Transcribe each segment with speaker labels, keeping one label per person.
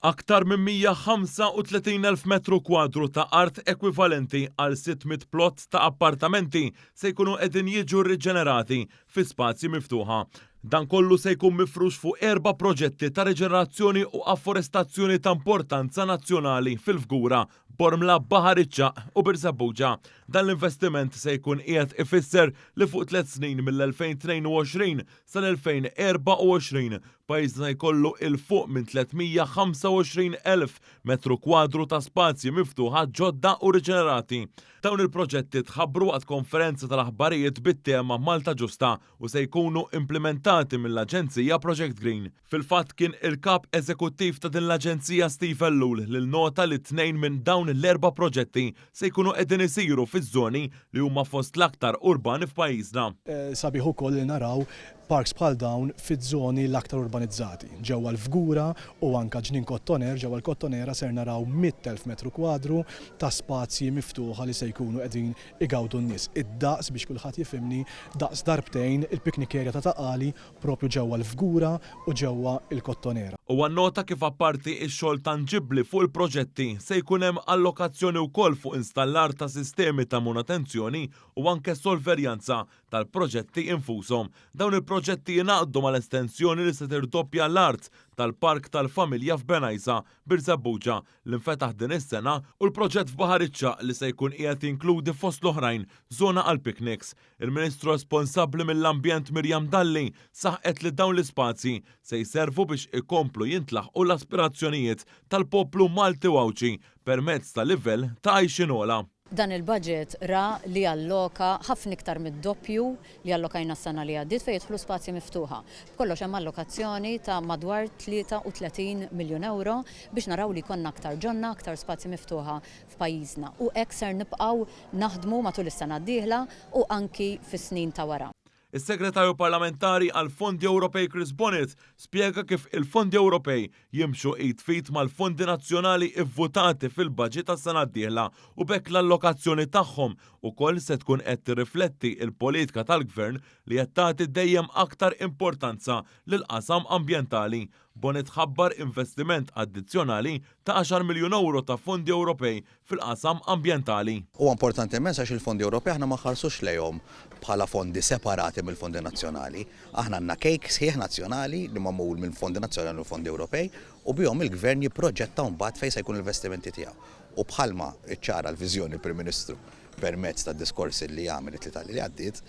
Speaker 1: Aktar minn 135,000 metru kwadru ta' art ekwivalenti għal 600 plot ta' appartamenti se jkunu qegħdin jiġu rriġenerati fi spazji miftuħa. Dan kollu se jkun mifrux fuq erba' proġetti ta' riġenerazzjoni u afforestazzjoni ta' importanza nazzjonali fil-Fgura, Bormla, Baħar iċ-Ċagħaq u Birżebbuġa. Dan l-investiment se jkun qiegħed ifisser li fuq tliet snin mill-2022 sal-2024 pajjiżna jkollu 'il fuq minn 325,000 metru kwadru ta' spazji miftuħa ġodda u riġenerati. Dawn il-proġetti tħabbru waqt konferenza tal-aħbarijiet bit-tema Malta Ġusta u se jkunu implimentati mill-Aġenzija Project Green. Fil-fatt kien il-Kap Eżekuttiv ta' din l-Aġenzija Steve Ellul li nnota li tnejn minn dawn l-erba' proġetti se jkunu qegħdin isiru fiż-żoni li huma fost l-aktar urbani f'pajjiżna.
Speaker 2: Sabiħ ukoll li naraw parks bħal dawn fiż-żoni l-aktar urbanizzati. Ġewwa l-Fgura u anke Ġnien Kottoner, ġewwa l-Kottonera ser naraw 100,000 metru kwadru ta' spazji miftuħa li se jkunu qegħdin igawdu n-nies. Id-daqs, biex kulħadd jifhimni, daqs darbtejn il-picnic area ta' Ta' Qali proprju ġewwa l-Fgura u ġewwa l-Kottonera.
Speaker 1: Huwa nnota kif apparti x-xogħol tanġibbli fuq il-proġetti, se jkun hemm allokazzjoni wkoll fuq installar ta' sistemi ta' manutenzjoni u anke solverjanza tal-proġetti infushom. Dawn il-proġetti jingħaqdu mal-estensjoni li se tirdoppja l-art tal-Park tal-Familja f'Bengħajsa, Birżebbuġa, li nfetaħ din is-sena u l-proġett f'Baħar iċ-Ċagħaq li se jkun qiegħed jinkludi fost l-oħrajn żona għall-picnics. Il-Ministru responsabbli mill-Ambjent Miriam Dalli saħqet li dawn l-ispazji se jservu biex ikomplu jintlaħqu l-aspirazzjonijiet tal-poplu Malti u Għawdxi permezz ta' livell ta' għajxien ogħla.
Speaker 3: Dan il-budget ra li alloka ħafna iktar mid-doppju li allokajna s-sena li għaddiet fejn jidħlu spazji miftuħa. B'kollox hemm allokazzjoni ta' madwar 33 miljun ewro biex naraw li jkollna aktar ġonna, aktar spazji miftuħa f'pajjiżna. U hekk ser nibqgħu naħdmu matul is-sena d-dieħla u anki fis-snin ta' wara.
Speaker 1: Is-Segretarju Parlamentari għall-Fondi Ewropej Chris Bonett spjega kif il-fondi Ewropej jimxu id f'id mal-fondi nazzjonali ivvutati fil-baġit għas-sena d-dieħla u b'hekk l-allokazzjoni tagħhom ukoll se tkun qed tirrifletti l-politika tal-Gvern li qed tagħti dejjem aktar importanza lill-qasam ambjentali. Bonett ħabbar investiment addizzjonali ta' għaxar miljun ewro ta' fondi Ewropej fil-qasam ambjentali.
Speaker 4: Huwa importanti immens għax il-fondi Ewropej aħna ma nħarsux lejhom bħala fondi separati mill-fondi nazzjonali. Aħna għandna cake sħiħ nazzjonali li magħmul minn fondi nazzjonali u fondi Ewropej u bihom il-Gvern jipproġetta mbagħad fejn se jkunu l-investimenti tiegħu. U bħalma ċċara l-viżjoni l-Prim Ministru permezz tad-diskors li għamel it-Tlieta li għaddiet,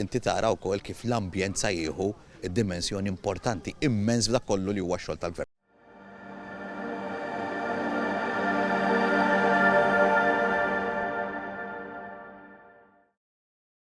Speaker 4: inti tara wkoll kif l-ambjent sa jieħu dimensjoni importanti immens f'dak kollu li huwa x-xogħol tal-Gvern.